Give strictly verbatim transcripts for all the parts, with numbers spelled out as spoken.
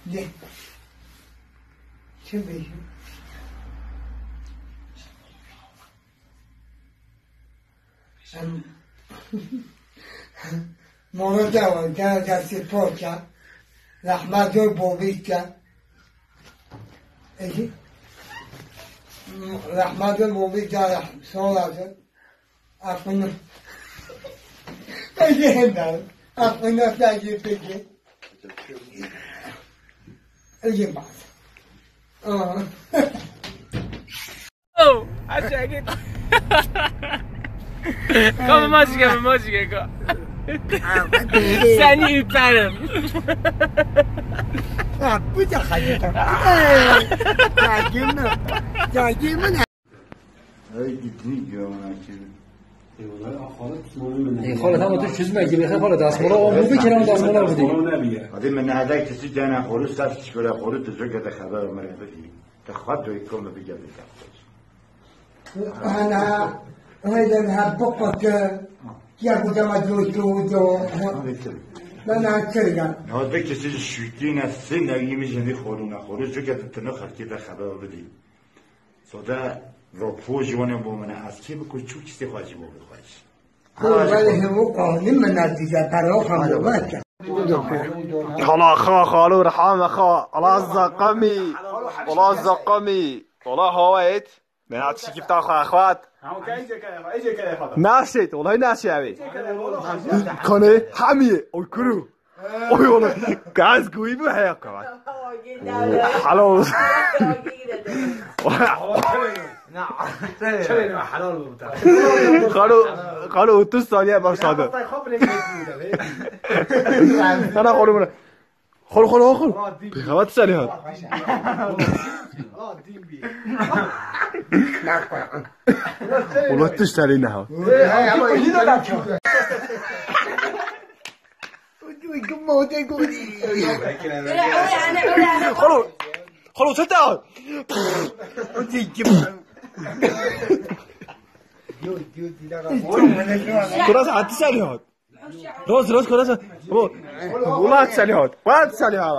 De. Çi bêjim? Em, Molote wan, gel destê poke. Rehmet û bobîke. Ejî, rehmet û bobîke, reh-, sola. Aklını. Ege hem ben. Aklını da getirdi. Ege bak. Aa. Oh, aşağı git. Come on, maşke, maşke, go. Seni öperim. Ha, bu da hayır. Ya, gülme. Ya, gülme. Ey gittin diyor ona ki. Ey, xalet, hema tu çizme gibi, xalet, dasmala o, bu bir kere dasmala bu değil. Hadi men ne kadar kişi cana koru, saf çıkıyor, koru, tuzak da haber Ömer abi değil. Te xwat doy kom bir geldi. Ana, öyle ha, bu koku. Ya, bu da ma diyor ki, o diyor. Ben açıyorum. Ne oldu ki siz şütüne, sen de yiyemeyeceğini koruna, koru, çünkü de tırnak hakkı da haber oldu değil. Soda ropojî wane bo min e, ez kê biku çû kîstê xwe jî bo bixwaj. Ko wele hêvo qalî min e dîze, pera xwe bo veke. Xala xa, xalo rihame xa, ala zaqamî, ala zaqamî, ala hawayet. Mena çikîfta xwe xwat. Naşêt, olay naşê ew ê. Kanê hemiyê, oy kuru. Oy oğlum, gaz kuyu bu haya kavat. Helal olsun. Kalo, kalo otuz saniye başladı. Sana kolu bunu. Kolu, kolu, kolu. Peygamber salihat. Ulan tişt seni ne ha? Xalo, xalo, çete al. Kuras atı salihat. Roz, roz, kuras. Wala salihat. Wala salihat.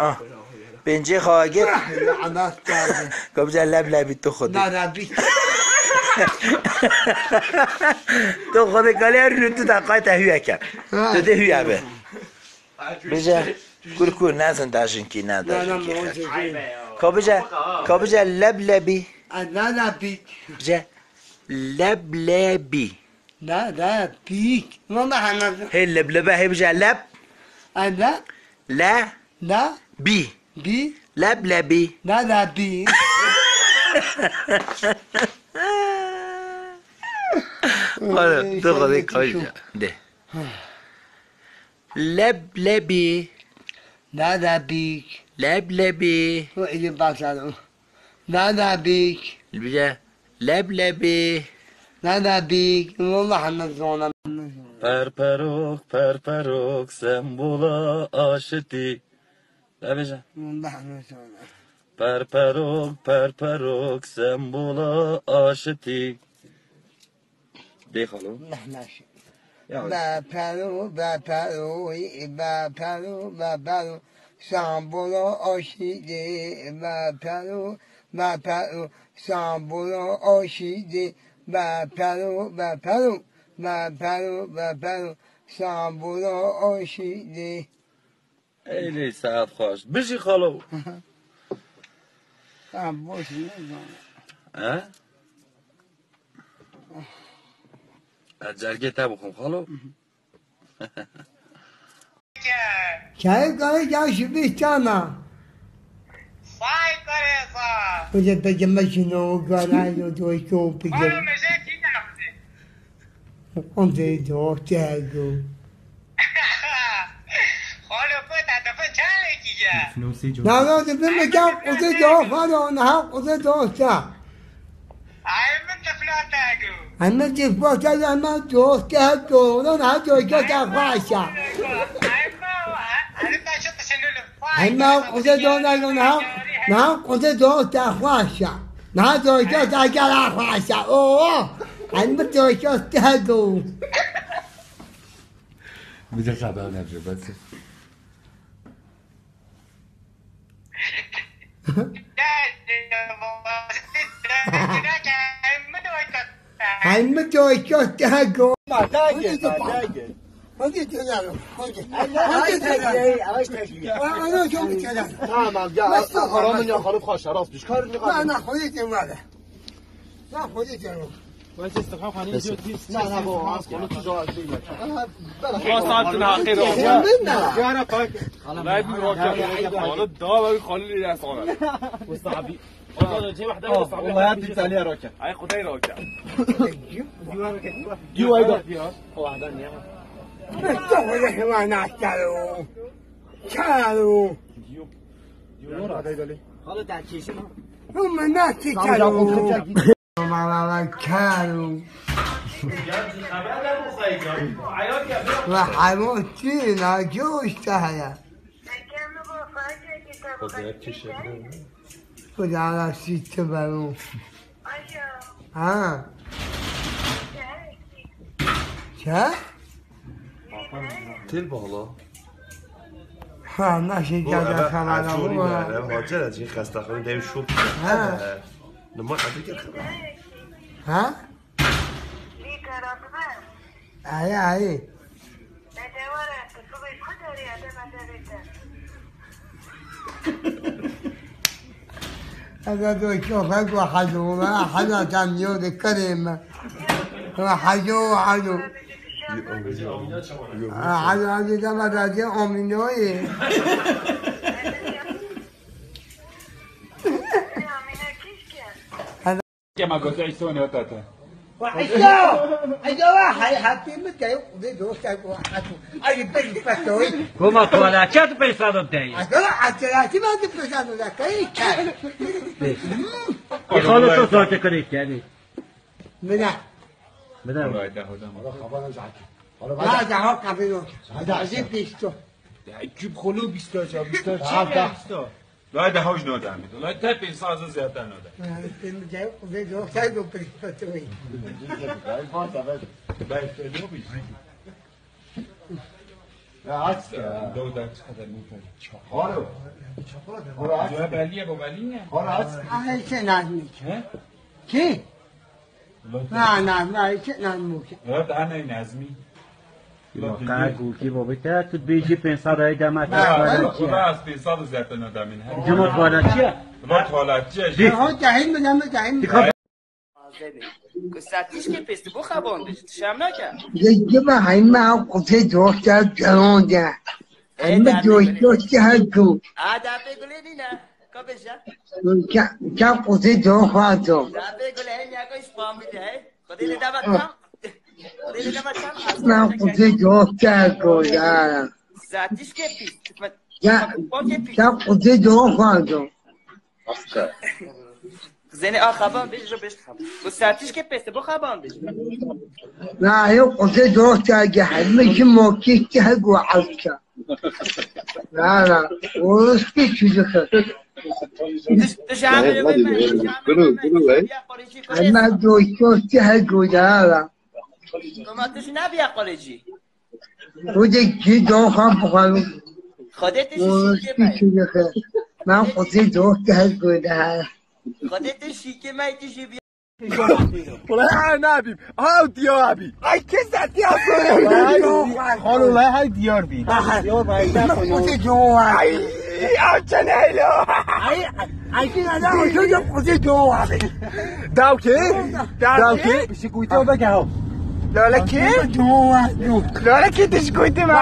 Ah. Pêncê xwe gir. Ana, çar. Kabca leb lebî tu xwedî. Na, na, bî. Tu xwedî kalê her rû tu de qayte hüye ke. Ha. Tu de hüye be. Bize kur kur nezin dajinkî ne dajinkî. Na, na, xer. Kabca, kabca leb lebî. A, na, na, bî. Bize leb lebî. Na, na, bî. Mama hana. Hê leb lebe hê bize leb. A, na. Le. Na. Bî. Bî. Leb lebî. Na, na, bî. Oğlum, dur, sen de hadi, koy. De. Leb lebî. Na, na, bî. Leb lebî. O, iyi başladım. Na, na, bî. Bize leb lebî. Na, na, bî. Wallah, hana zona. Perperok, perperok, sembola aşitî. Bebêje. Perperok, perperok, sembola aşitî. Dê xalo. Mehnaşî. Ya. Bepero, bepero, bepero, bepero, sembola aşitî. Bepero, bepero, sembola aşitî. Bepero, bepero, bepero, bepero, Sambûra aşî dê. Eylê saet xweş. Bijî xalo. Tamam, boş ver, ne zaman? He? Ez cergê te bixwim xalo. Çayê karê ya şibî çana. Say karê sa. Bide bide me şino, gana yo, doyko, bide. Xalo, me jê tîne yaptı. Onde do, tego. Xalo, ko ta defa çaleki ya. Na, na, de ben me ya, kuze do, xalo, na, kuze do, ça. Ay, min tifla tego. Ay, min tifla tego, ay, min dost tego. Ulan, ha, dost tego, xweşa. Ay, ma, ay, ay, ta şu tişinulu. Ay, ma, kuze do, na, na, na, kuze do, ta xweşa. Na, dost tego, ta gel, xweşa. Oo. Ay, min dost tego. Bir de kadar ne yapıyor, ben size. Hemî doyka tego. Hadi gelelim, hadi. Hadi gelelim. Ana çok gelelim. Tamam ya, haramın ya, halıp kaşar, az bir kar. Ana hadi gelelim. Lan, xwedê tero. Wes istiqam xanî jot hîs. Na, na, bo, az konu tu jawab değil. Xwe saetin haqî ro. Sen bin na. Yara pak. Lay bi roke. Xalo da ve xalo li ya sonra. Bu sabi. Xalo ce wahda bu sabi. Vallahi bir tane roke. Ay, Xwedê roke. Giwa ayda. Wahda niye? Estağfurullah, lan, kero. Kero. Xalo da kesin. Hum, na ki kero. Mama, kero. Ve hayvan çi, na, göğüs haya. Kucağına sıçtı ben o. Ha. Çe? Til bağla. Ha, nasıl geldi sana bu? Ev hacer, ev xestaxanê dev şok. Ha. Nima ev kir xira. Ha? Ayê, ayê. Ega do çok fazla hacı ola, hacı tam yolda karema. Ve hacı o hacı. Ha, hacı, hacı deme hacı, aminoyi. Kema gote îsonê tete. Wa Îsa! Îsa wa hay hatî mi te, de dosta ko hatu. Ay, ben patoy. Koma tuwala çat peysa do te. Aga, aterati ma de peysa do da, kay kay. Xalo to saate kare yani. Mina. Mina. Vay da hodam. Hala daha kapı yok. Hadi azim pisto. Ya, küp xolo bîst, bîst. Lay de hawj nodemî. Lay te pênc sed ziyade node. Tem de ve do sen do pristatoy. Ben işte ne bileyim. Ya aç ya. Doğuda çıkar mümkün. Alo. Alo aç. Ya belli ya, bu belli ne? Alo aç. Ay sen azmi. He? Ki? Na, na, na, hiç inanmıyorum. Evet, ana Nazmi. Ka gûkî babî te, tu dibêjî pênc sed ay dema te. Ha, xwara çi ye? Xwara ez pênc sed zaten adamîn. Cuma xwara çi ye? Xwara çi ye? Ho, cahil mi, deme cahil mi? Ku saetîşkê pêstî bo xeban dij, tu şem nake. Yekî me heyme ew qutê doxta geronde. Heyme doxta heko. A, dapê gulê nîne. Ka bêje. Ka, ka qutê doxa do. Dapê gulê heyme ya ko İstanbul hey. Xwedê li dava tam. Xwedê li dava tam. Na qutê doxta heko ya. Saetîşkê pîst. Ya, ka qutê doxa do. Zenê a xaban bêj, jo bêj xaban. Bu sertîşkê pêste, bu xaban bêj. Na, yo, o de dosta ge, hemme ki mokî ki hegu alka. Na, na, o ki çocuk. Dış, dış amire ve ben, dış amire ve ben. Hemme dosta ki hegu, na, na. Ama dış ne bir kolejî? Xwedê tu ji şîkê me. Xwedê tu ji şîkê me. Xwedê tu şîkê me, tu jî bi Wala ha nabîm. Ha diya bî. Ay kes de diya. Xalo la ha diyar bî. Diya bî. Ay aw çeneylo. Ay ay ki ana o çocuğu kuzi diyor abi. Daw ki? Daw ki? Şikuyte o beke ha. Lale ki? Lale ki dişkuyte ma.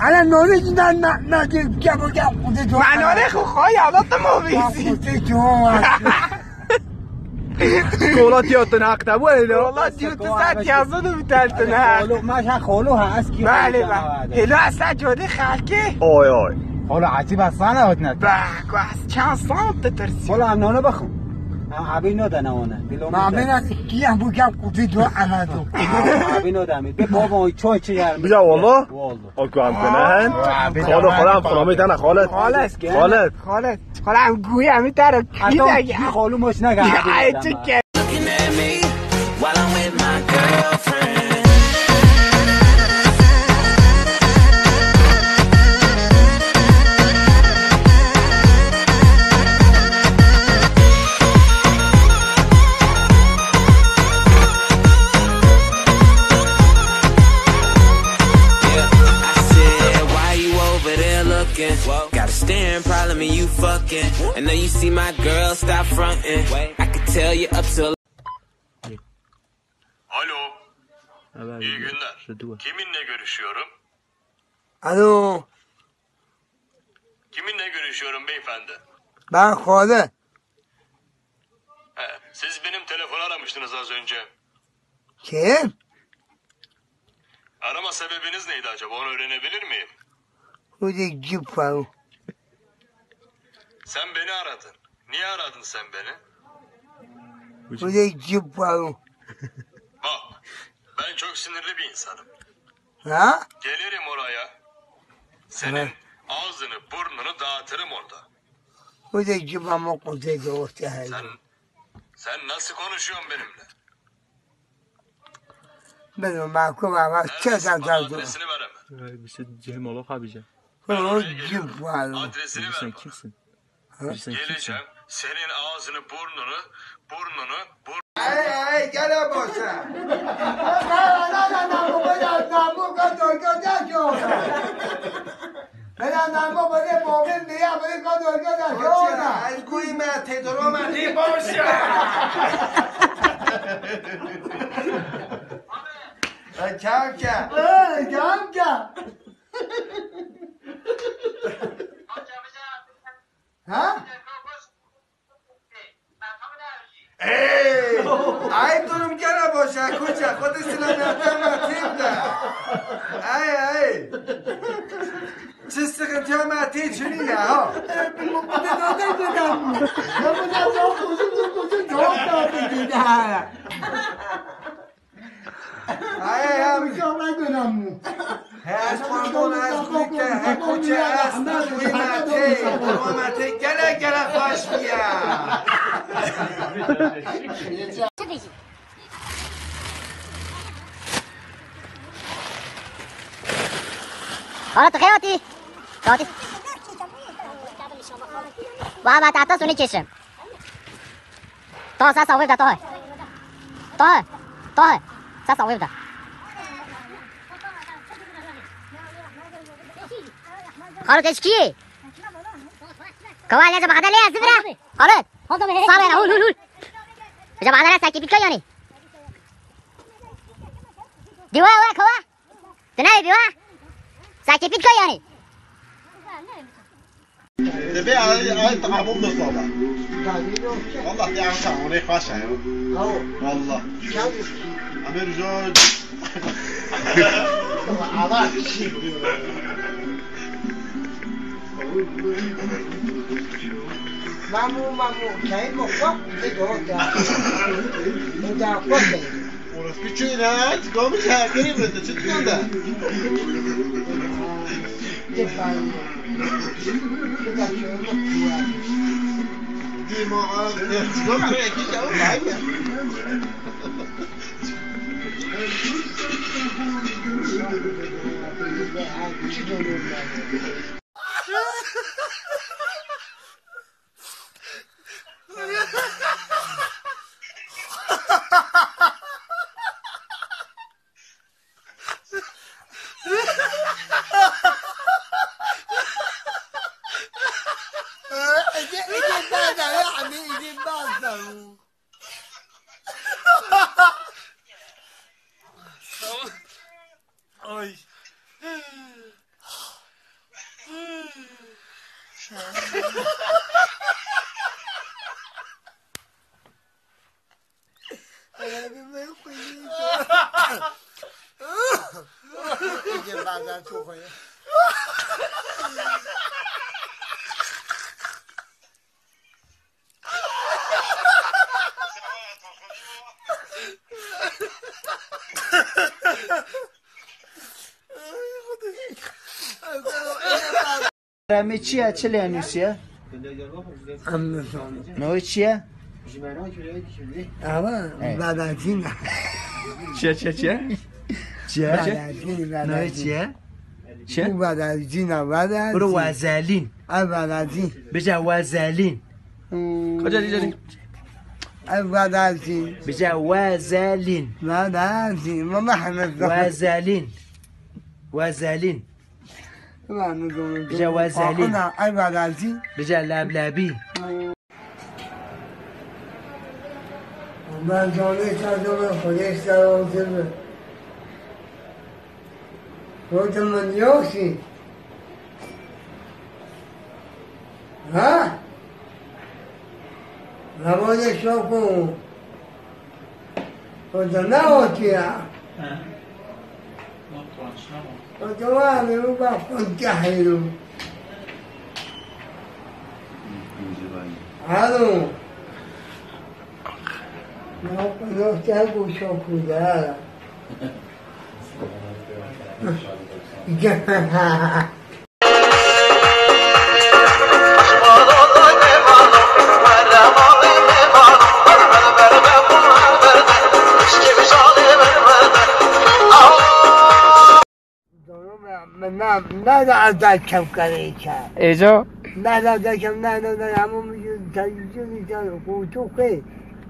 Ana nori na na na ki ya bu ya kuzi diyor. Ma nori xo xo ya da tamam. Kuzi diyor. Kola tiya tu haq te bu hele. Kola tiya tu saat yazdı bir tane ha. Xolo, ma şa xolo ha, eski. Bale, bale. Helo esa codi xalki. Oy, oy. Xolo, acib asana hotnet. Bak, was çan san te tersi. Xolo, am nona bakın. Am abi no da na ona. Bilo ma. Ma bena ki ya bu ya kuzi do ana do. Abi no da mi. Be baba çoy çi yer. Biya wala. Wala. O ku em kene hen. Abi, Xalo, tamam. Xalo, em xalo me tane Xalet. Xalet, gel. Xalet. Xalet. Xalo, em guya mi tara. Hatta kida ya. Xalo moş ne gel. Ya, abi, tamam. Çike. Looking at me while I'm with my girlfriend. Yeah, I said, why you over there looking? Got a staring problem and you fucking. I know you see my girl, stop fronting. I can tell you up to. Alo. İyi günler. Kiminle görüşüyorum? Alo. Kiminle görüşüyorum beyefendi? Ben Xalid. He, siz benim telefon aramıştınız az önce. Kim? Arama sebebiniz neydi acaba? Onu öğrenebilir miyim? Bu da cip var. Sen beni aradın. Niye aradın sen beni? Bu da cip var. Bak, ben çok sinirli bir insanım. Ha? Gelirim oraya. Senin ağzını, burnunu dağıtırım orada. Bu da cip ama kuzeyde ortaya. Sen, sen nasıl konuşuyorsun benimle? Bilmiyorum, ben kulağıma çözeceğim. Adresini ver hemen. Ee, bir şey Cem Allah abici. Bunun cip var. Adresini ver bana. Sen kimsin? Geleceğim. Senin ağzını, burnunu, burnunu, bur- Ay, ay, gel boşa. Bela namo bere bobin diye biri kadın arkadaş. Hoca, ez guyme, tedroma ne boşa. Ay, kanka. Ay, kanka. Ha? Ey! Ay durum gene boşa koça. Xwedê silametê me têm de. Ay, ay. Çi sıkıntı me tê çini ya ha? Ay, ay, abi. He, ez qurban, ez gurî ke, he, koçe, ez qurban, te, qurban, te, gele, gele, xweş biya. Hala tu xeyatî. Xeyatî. Baba, tahta suni keşim. Taha, sa sawê bide, Taha. Taha. Taha. Sa sawê bide. Xalo, te ji kî yî? Kewa lê ji Bexda lê ez bira. Xalo. Salê hûl, hûl, hûl. Ji Bexda lê sekî bît ke yanî. Dîwa we kewa? Tu nayê bî wa? Sekî bît ke yanî. Dibê ay, ay tamam da sola. Vallahi ya tamam, ne xweş ya. Vallahi. Amir George. Mamu, mamu, kayın mı? Bak, bir de doğru ya. Bu da bak. Orospu çocuğu ne? Çıkmamış ha, göreyim ben de, çıkmıyor da. Dima, çıkmamış ya, git ya, vay ya. Rami çi ye? Çi lê nûsiye? Anladım. No çi ye? Ama Evet. Badacina. Çi ye, çi ye, çi ye? Çi ye? Badacina, No badacina. Çi ye? Çi? Bu badacina, badacina. Bro wazelin. Ay badacin. Bize wazelin. Hmm. Hoca, hoca. Ay badacin. Bize wazelin. Badacin. Vallahi ne zaman. Wazelin. Wazelin. Ulan ne zaman. Bize wazelin. Ona ay badacin. Bize leblebi. Ben canlı çağırdım, polis de oldu. Orada mı yoksun? Ha? Ramone şoku. Orada ne oldu ya? Ha. Orada var mı? Bak, orada hayır. Alo. Yok, yok, gel bu çok güzel. Dono me, me na, na da ez da kevkerê ke. Êco? Na da da kev, na, na, na, hemû min ji televîzyonê de koltûkê,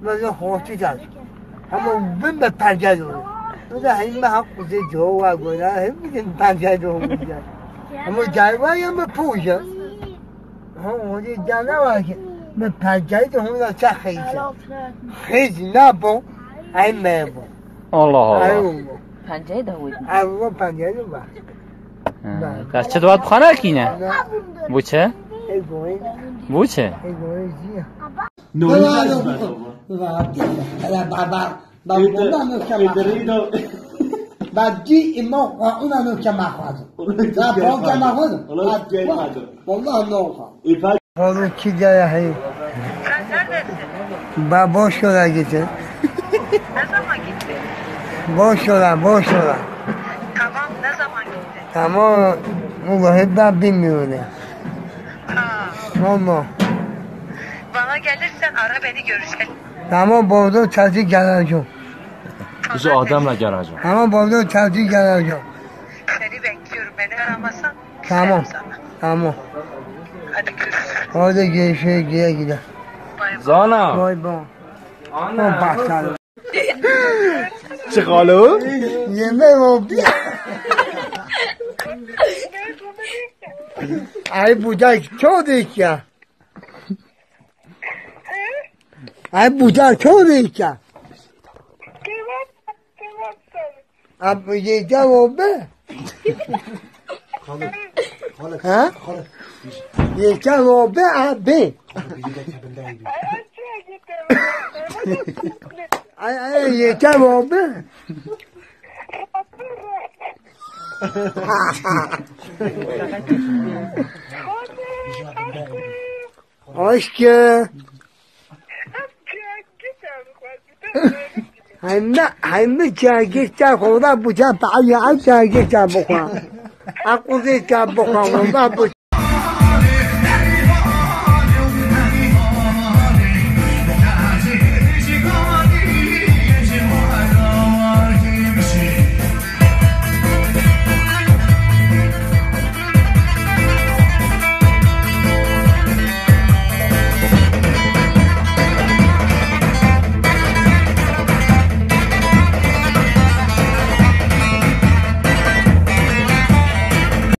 me de xortî da. Hemû bin me perde do. Me de heyî me haq kuzê do wa gora, heyî bin perde do. Hemû caywa ya me pûje. Ha, hûn de ne var ki? Me perde do, hûn da ça xeyî. Xeyî ne bo, ay me bo. Allah Allah. Ay bo. Penceyê de wî. Ay bo, penceyê de var. Ha, qas çi dua dixwana kîne? Bu çi? Bu çi? Ba dî îma xwe, ona no kema xwe do. Ba pon kema xwe do. Ba pon. Wallah no xwe. Oğlum ki de ya hey. Sen neredesin? Ba boş yola gittim. Ne zaman gittin? Boş yola, boş yola. Tamam, ne zaman gittin? Tamam, vallahi ben bilmiyorum. Ha. Tamam. Bana gelirsen ara beni görüşelim. Tamam, bordo çarşı geleceğim. Bizi adamla geleceğim. Tamam, bordo çarşı geleceğim. Seni bekliyorum. Beni aramasan Tamam. Tamam. Hadi görüşürüz. Hadi görüşürüz, güle güle. Zana. Bay bay. Ana. Başlar. Çık alo. Yemek oldu. Ay bu da çok ya. Ay bu da çok ya. Ab, yê cevabı. Ha? Yê cevabı abi. Ay, ay, yê cevabı. Aşkı. Hemme, hemme çagirta xora bu ca paaya, çagirta bu xwa. Akuzê ta bu xwa, xora bu